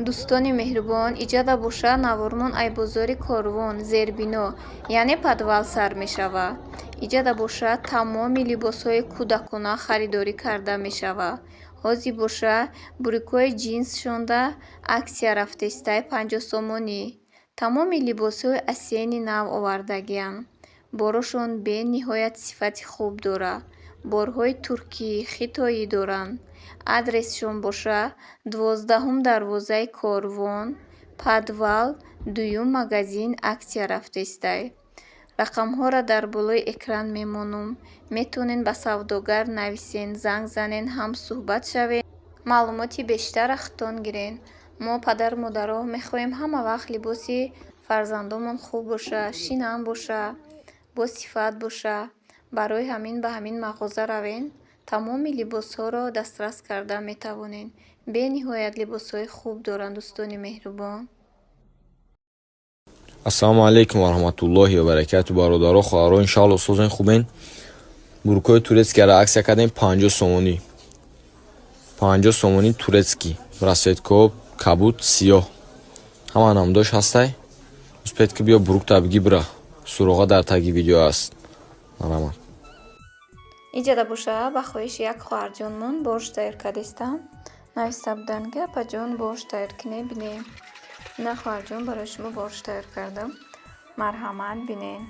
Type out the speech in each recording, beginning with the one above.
Дӯстони меҳрубон, иҷада боша навормон ай бозори Корвон, зербино, яъне подвал сар мешава. Иҷада боша тамоми либосҳои кӯдакона харидорӣ карда мешава. Ҳозир боша брюкҳои ҷинсшонда акция рафтестай 50 сомонӣ. Тамоми либосҳои осенний нав овардагиянд. Борошон бениҳоят сифати хуб дора. Борҳои туркӣ, хитоӣ доранд. Адресшон боша 12-ум дарвозаи Корвон, подвал, дуюм магазин акция рафтестай. Рақамҳоро дар болои экран мемонум. Метавонед ба савдогар нависен, занг занен, ҳамсӯҳбат шавед. Маълумоти бештар худтон гирен. Мо падару модаро мехоҳем ҳама вақт либоси фарзандонмон хуб боша, шинам боша, босифат боша. Барои ҳамин ба ҳамин мағоза равен. Тамоми либосҳоро дастрас карда метавонед. Бениҳоят либосҳои хуб доранд, дӯстони меҳрубон. Ассалому алайкум ва раҳматуллоҳи ва баракату, бародаро, хоҳаро, иншаалло созен, хубен. Брюкҳои турецкияро акция кардем 50 сомонӣ, 50 сомонӣ. Турецкий расцветкаҳо, кабуд, сиёҳ, ҳама намудош ҳастай. Успеть ки биё, брюкта бигӣ, бира. Суроға дар таги видео аст, марҳамат. Иҷада боша ба хоҳиши як хоҳарҷонмон борщ тайёр кардистам. Нависта буданд, ки апаҷон, борщ тайёр кине, бинем. На, хоҳарҷон, барои шумо борщ тайёр кардам. Марҳамат, бинен.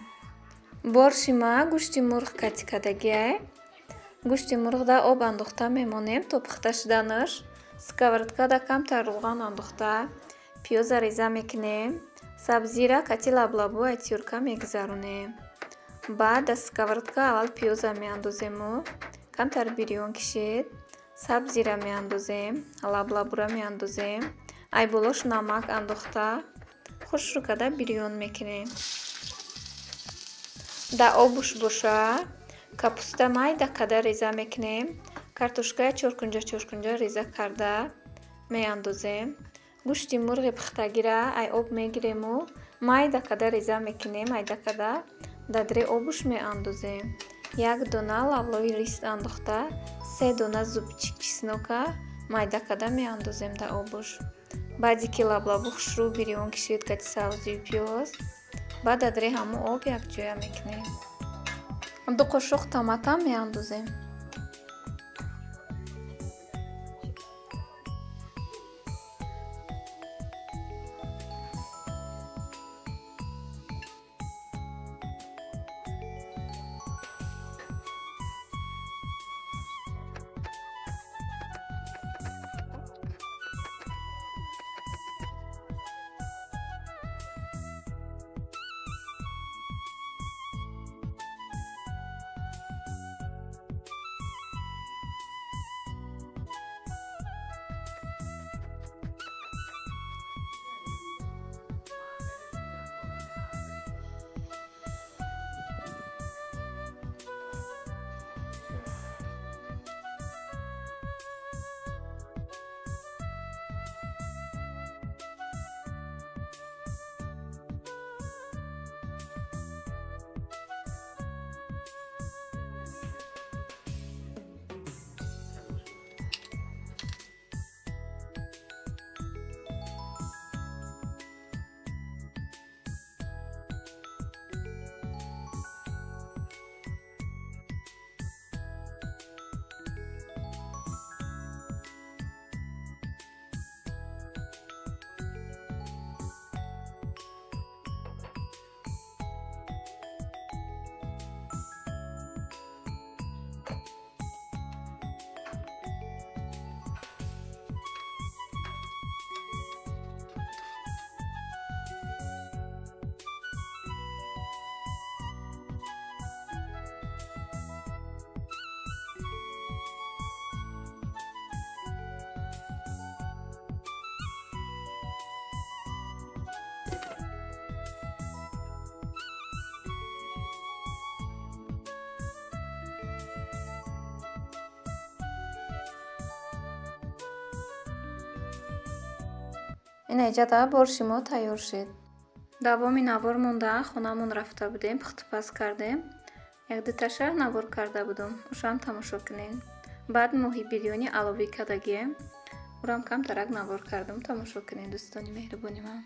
Борщи ма гӯшти мурғ кати кардагиай. Гӯшти мурғда об андохта мемонем то пухта шуданаш. Сковородкада камтар рӯған андохта, пиёза реза мекунем. Сабзира кати лаблабу ай тёрка мегузаронем. Баъд дар сковородка аввал пиёза меандозему, камтар бирён кишид, сабзира меандозем, лаблабура меандозем, ай болош намак андохта, хушрӯ карда бирён мекунем. Дар обуш боша капуста майда карда реза мекунем, картошкая чоркунҷа чоркунҷа реза карда меандозем. Гӯшти мурғи пухтагира ай об мегирему, майда карда реза мекунем, майда карда дар дари обуш меандозем. Як дона лавлои рист андохта, се дона зубчик чеснока майда карда меандозем дар обуш. Баъде ки лаблабу хушрӯ бирён кишид кати сабзию пиёз, баъд дар дари ҳамон об якҷоя мекунем. 2 қошуқ томатам меандозем. Ина иҷада борщи мо тайёр шуд. Давоми навор монда, хонамон рафта будем, пухтупаз кардем. Як дуташа навор карда будум. Ошам тамошо кунед. Баъд моҳи бирёни аловӣ кардагием. Урам камтарак навор кардам, тамошо кунед, дӯстони меҳрубони ман.